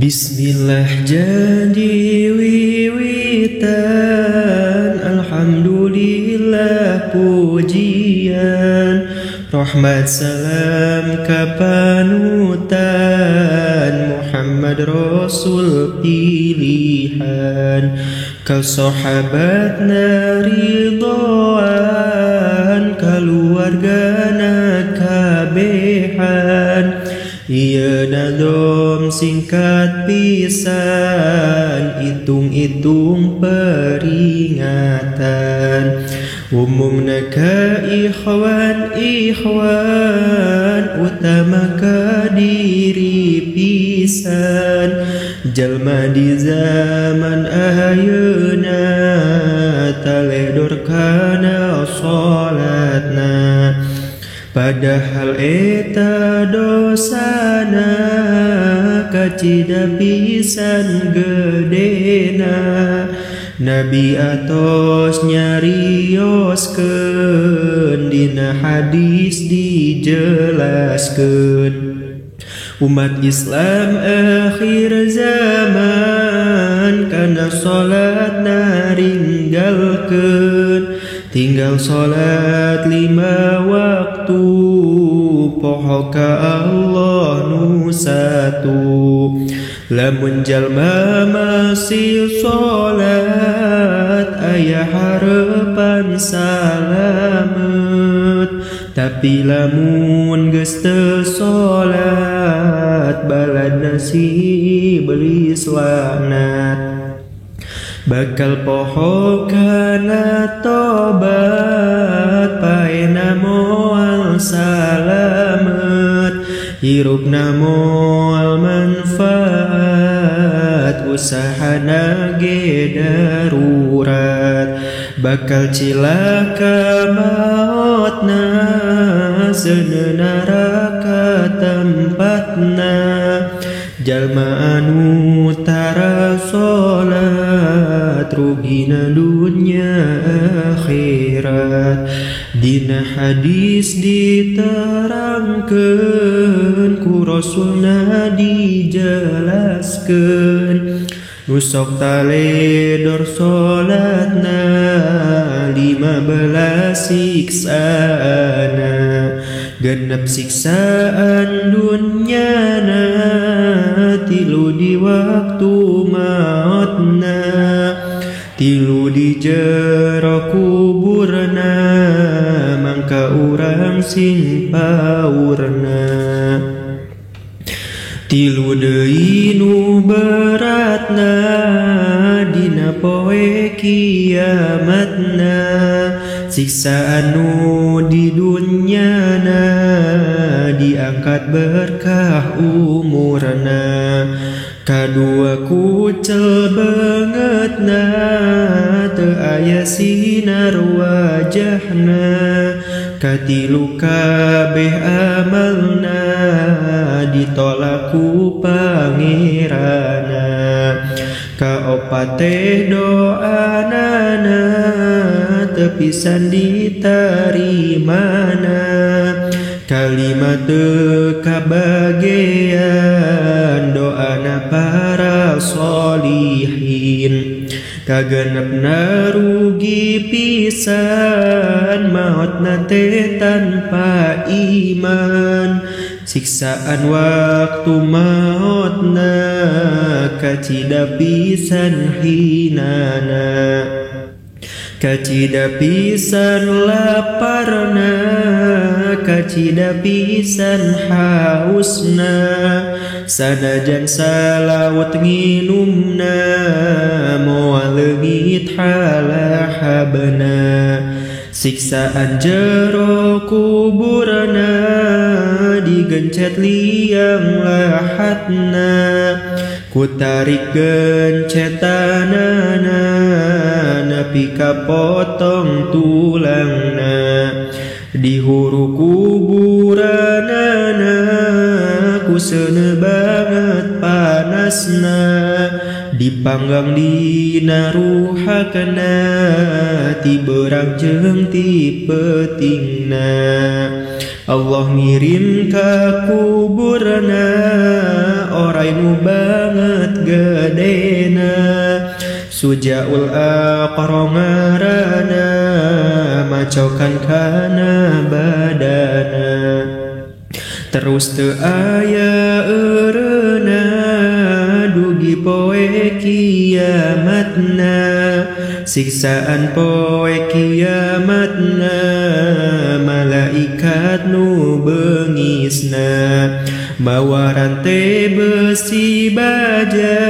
Bismillah jadi wiwitan, alhamdulillah pujian, rahmat salam kapanutan, Muhammad Rasul pilihan, ka sahabatna ridhoan, kaluargana kabehan. Ieu nadom singkat pisan, hitung-hitung peringatan, umumna ka ikhwan ikhwan, utama ka diri pisan, jalma di zaman ayeuna taledor kana salatna. Padahal eta dosana kacida pisan gedena, Nabi atos nyarioskeun, dina hadis dijelaskeun, umat Islam akhir zaman kana salatna ringgalkeun, tinggal salat 5 waktu, poho ka Allah nu satu. Lamun jalma masih salat aya harepan salamet, tapi lamun geus teu salat baladna si iblis laknat. Bakal poho kana tobat, paena moal salamet, hirupna moal manfaat, usahana ge darurat. Bakal cilaka maotna, seuneu neraka tempatna, jalma anu tara salat rugina dunya akhirat. Dina hadis diterangkeun, ku Rasulna dijelaskeun, nu sok taledor salatna 15 siksaana, genep siksaan dunyana, 3 di waktu mautna, 3 di jero kuburna, mangka urang sing paurna. 3 deui nu beratna, dina poe kiamatna, siksaan nu di dunyana, diangkat berkah umurna. Kadua kucel bangetna, teu aya sinar wajahna. Katilu kabeh amalna, ditolak ku pangeranna. Kaopat teh doanana, teu pisan ditarimana. Kalima teu kabagean, doana para solihin. Kagenepna rugi pisan, maotna teh tanpa iman. Siksaan waktu maotna, kacida pisan hinana. Kacida pisan laparna, kacida pisan hausna. Sanajan salaut nginumna, moal leungit halahabna. Siksaan jero kuburna, digencet liang lahatna. Ku tarik gencetanana, nepi ka potong tulangna. Di huru kuburanana, ku seuneu banget panasna. dipanggang dina ruhakna ti beurang jeung ti peutingna. Allah ngirim ka kuburna orai nu banget gedena, sujaul aqra ngaranna macokan kana badana. Terus teu aya eureuna dugi poe kiamatna, siksaan poe kiamatna malaikat nu beungisna. Mawa rante besi baja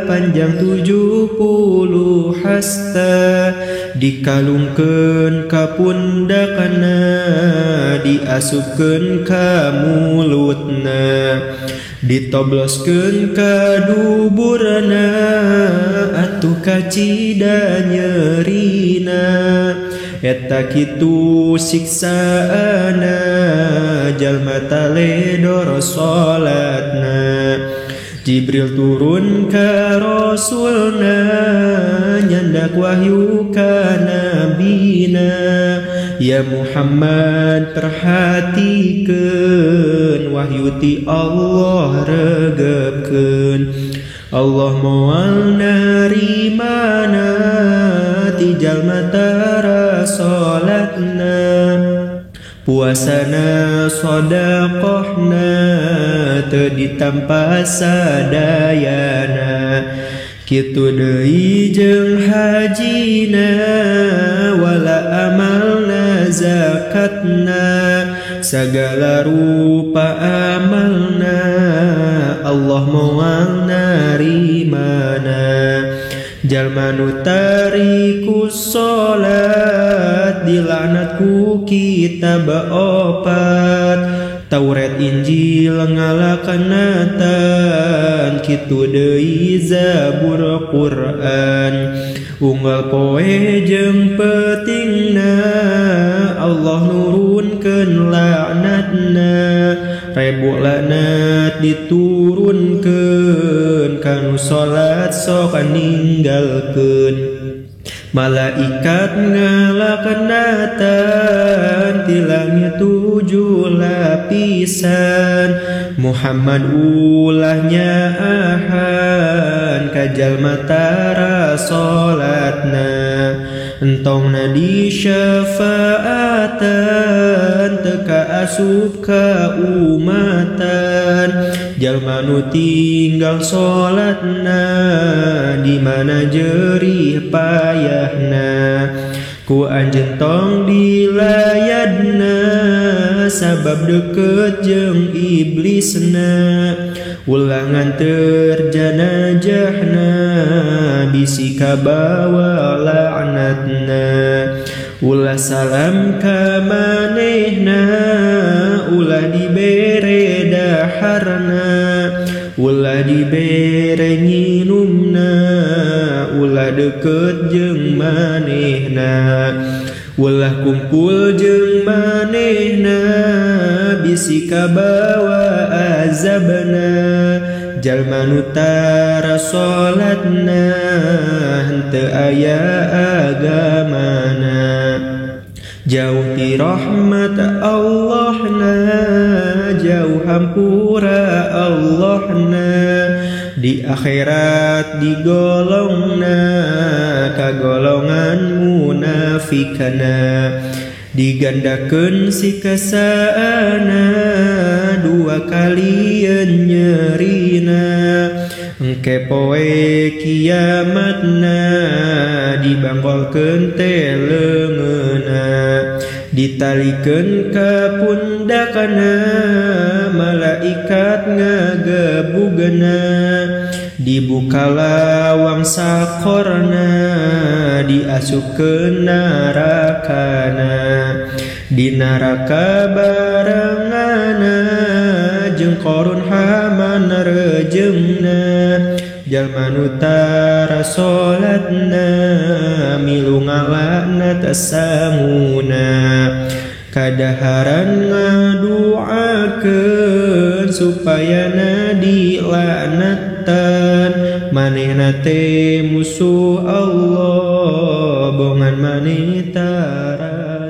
panjang 70 hasta, dikalungkeun ka pundakna diasupkeun ka mulutna, ditobloskeun ka duburna atuh kacida nyerina. Eta kitu siksaana jalma taledor salatna. Jibril turun ka Rasulna nyandak wahyu ka nabina. Ya Muhammad perhatikeun wahyu ti Allah regebkeun. Allah moal narimana ti jalma tara salatna, puasana sedekahna teu ditampa sadayana. Kitu deui jeung hajina wala amalna zakatna, sagala rupa amalna Allah moal narimana. Jalma nu tariku salat dilaknat ku kitab opat, Taurat Injil ngalakanatan, kitu deui Zabur Quran. Unggal poe jeung peutingna Allah nurunkeun laknatna, ribu laknat diturunkeun kanu salat sok ninggalkeun. Malaikat ngalaknatan ti langit 7 lapisan, Muhammad ulah nyaahan ka jalma tara salatna. Entongna disyafaatan teu kaasup ka umatan, jalma nu tinggal salatna di mana jerih payahna. Ku anjeun tong dilayadna sabab deukeut jeung iblisna, ulangan terjana jahna bisi kabawa laknatna. Ulah salam ka manehna ulah dibere daharna, ulah dibere nginumna ulah deukeut jeung manehna, ulah kumpul jeung manehna bisi kabawa azabna. Jalma nu tara salatna henteu aya agamana, jauh ti rahmat Allahna jauh hampura Allahna. Di akhirat digolongna ka golongan munafikana, digandakeun sikasaana 2 kalieun nyerina. Engke poe kiamatna dibangkolkeun teh leungeunna, ditalikeun ka pundakna malaikat ngagebugna, dibuka lawang sakorna diasupkeun narakana. Di neraka barengana jeung Qarun Haman rejeungna, jalma nu tara salatna milu ngalaknat sanguna. Kadaharan ngaduakeun supaya na dilaknatan, Manehna teh musuh Allah bongan maneh tara.